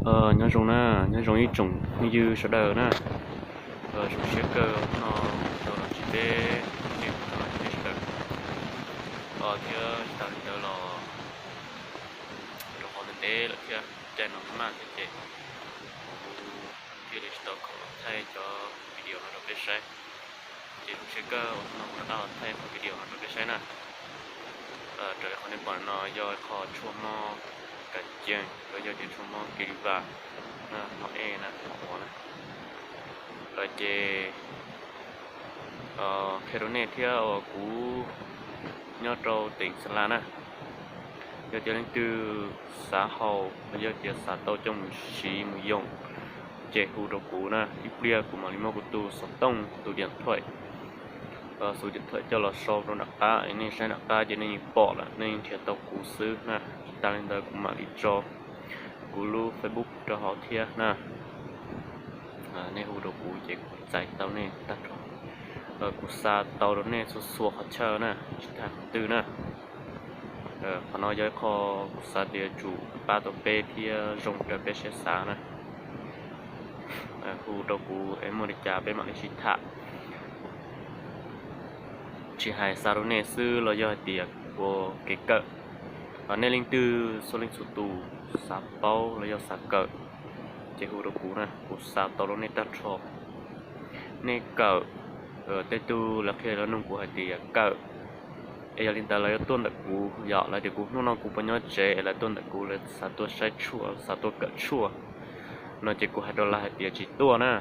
Nyob zoo na, nyob zoo ib tsoom phooj ywg sawv daws na. Zoo siab kawg no tau los ntsib peb, nej tau los ntsib peb sawv daws thiab. Tsis tas li ntawd los rau qhov ntev ntev lawm thiab, caij no maj thiab ces kuv thiaj li tsis tau khoom los thaij cov video no rau peb saib. Ces zoo siab kawg uas no kuv rov qab los thaij qhov video no rau peb saib na. Raws li qhov nej pom no yog qhov tshuaj mob kas cees los yog tias tshuaj mob kis li vas no, ej na, ua na. Ces qhia rau nej thiab uas kuv nyob rau teem Xa La na. Yog tias leej twg xav haus los yog tias xav tau coj mus siv mus yoom, ces hu rau kuv na, ib pliag kuv mam li muab kuv tus xov tooj, tus diam thuam, tus diam thuam coj los sau rau nram qab, nej saib nram qab ces nej yeej pom lawm, nej yeej nrhiav tau kuv xwb na. Tsis tas li ntawd kuv mam li tso kuv lub Facebook rau hauv thiab na. Nej hu rau kuv ces kuv txais tau nej tag nrho. Kuv xa tau rau nej txhua txhua qhov chaw na, tsis tas qhov twg na. Qhov no yog ib qho kuv xav tias yuav tsum pab tau peb thiab zoo raws peb siab xav na. Hu rau kuv es muaj li cas peb mam li sib tham. Tsis hais xa rau nej xwb los yog hais tias ua kev kawm, nej leej twg txhua leej txhua tus xav paub los yog xav kawm, ces hu rau kuv na, kuv xa tau rau nej tag nrho. Nej kawm, tej tug lawv qhia lawv nug kuv hais tias kawm es yog li ntawd lawv yuav tuaj ntawm kuv, yog lawv tias kuv hnub no kuv puas nyob tsev es lawv tuaj ntawm kuv, lawv xav tuaj saib tshuaj, xav tuaj kawm tshuaj no ces kuv hais rau lawv hais tias tsis tuaj na.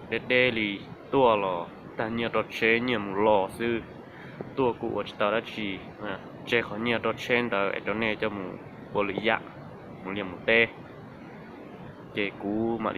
Deb deb li tuaj los tag nyiaj rau tsheb nyiaj mus los xwb, tuaj kuj ua tsis tau dab tsi, tseg qhov nyiaj rau tsheb ntawd es rau nej coj mus ua lwm yam, mus liaj mus teb. Ces kuv mam